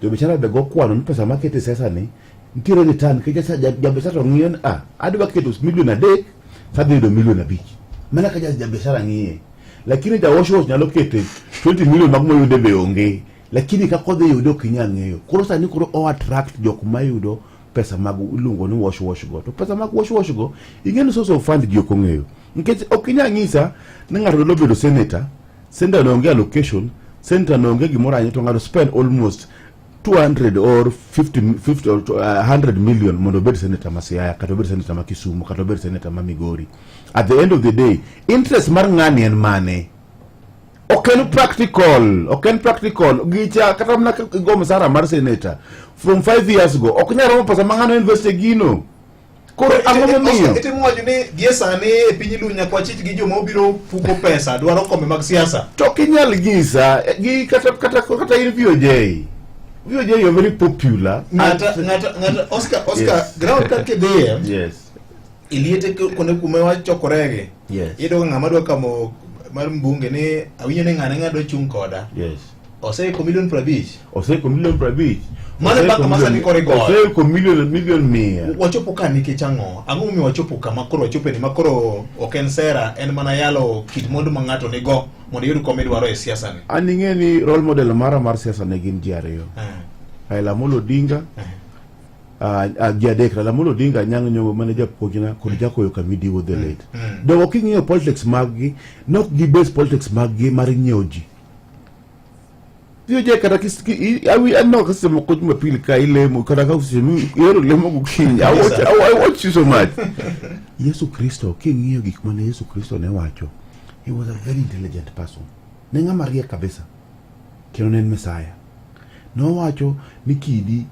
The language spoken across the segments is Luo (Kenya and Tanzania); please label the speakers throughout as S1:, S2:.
S1: Jobiashara be go kwano ni pesa makete e siasa ni nitiere return nikech jabiashara to ng'iyo ni ah, adwa keto milion 3 to adhi yudo milion 5. Mana ka jabiashara ng'iye. Lakini ja wash wash nyalo kete 20 million mag moyude be onge. Lakini kaka odhi yude ok inyal ng'eyo. Koro sani koro o attract jok mayudo pesa mag iluongo ni wash wash go. To pesa mag wash wash go, ing'e ni source of fund ji ok ong'eyo. Nikech ok inyal nyisa ni ng'ato nyalo bedo senator, senator no onge allocation, senator no onge gimoro ahinya to ng'ato spend almost 200 or 50, 50 or 100 million mondo obed senator ma Siaya kata obed senator ma Kisumu kata obed senator ma Migori. At the end of the day, interest mar ng'ani en mane? Ok en practical, ok en practical. Gicha kata mana ka igo msara mar senator from 5 years ago, ok nyal romo pesa ma ng'ano invest e gino. Koro ang'o momiyo?
S2: Itimo wacho ni gie sani e piny Luo nyaka wachich gi joma obiro puko pesa dwaro kombe mag siasa.
S1: To ok inyal nyisa gi kata in VOJ. VOJ you're very popular.
S2: Ng'ata Oscar
S1: Yes.
S2: ground ka kidhiye iliete kuonde kuma wachokoregi. Iyudo ka ng'ama dwa kamo mar mbunge ni awinjo ni ng'ane ng'ado chung' koda. Oseiko milion 50.
S1: Oseiko milion 50.
S2: Mano e
S1: Oseiko
S2: paka ma sani koro igoyo.
S1: Oseiko milion 100.
S2: Wachopo ka nikech ang'o? Ang'o momiyo wachopo kama koro wachope ni ma koro ok en sera, en mana yalo kit mwandu ma ng'ato nigo mondo iyud kom midwaro e siasa ni.
S1: An ing'e ni role model mara mar siasa ne gin ji ariyo. Raila Amolo Odinga, ji adek, Raila Amolo Odinga, Anyang' Nyong'o mane japuonjna kod Jakoyo Kamidiwo the late. Dongo king'iyo politics mag gi, nok gi base politics mag gi mar nyiewo ji. VOJ kata aneno ka seche moko Jumapil ka ilemo kata ka seche ihero lemo gokinyi. I watch you so much. Yesu Kristo, king'iyo gik mane Yesu Kristo ne wacho, he was a very intelligent person. Ne ng'ama riek kabisa. Kendo ne en Messiah. Nowacho ni kidi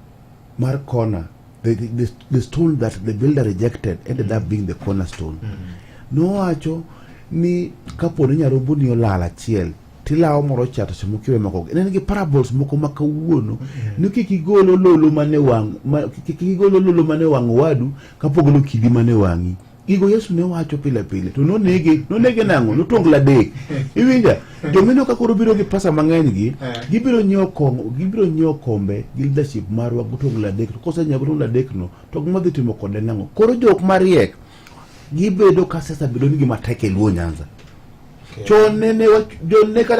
S1: mar corner, the stone that the builder rejected ended up being the cornerstone. Nowacho ni kapo ni nyaromboni olal achiel, tilawo moro cha to seche moko iwe moko. Ne en gi parables moko ma kawuono ni kik igol ololo mane wang' kik igol ololo mane wang' owadu kapok ogolo kidi mane wang'i. Gigo Yesu ne wacho pile pile to nonege nang'o? Notongla adek. Iwinja? Jomino ka koro biro gi pesa mang'eny gi, gibiro nyiewo kong'o, gibiro nyiewo kombe gi leadership marwa gotongla adek. To kosenyiewo gotongla adek no, to gima dhi timo kode nang'o? Koro jok mariek gibedo ka siasa bedo nigi matek e Luo Nyanza. Chon ne kata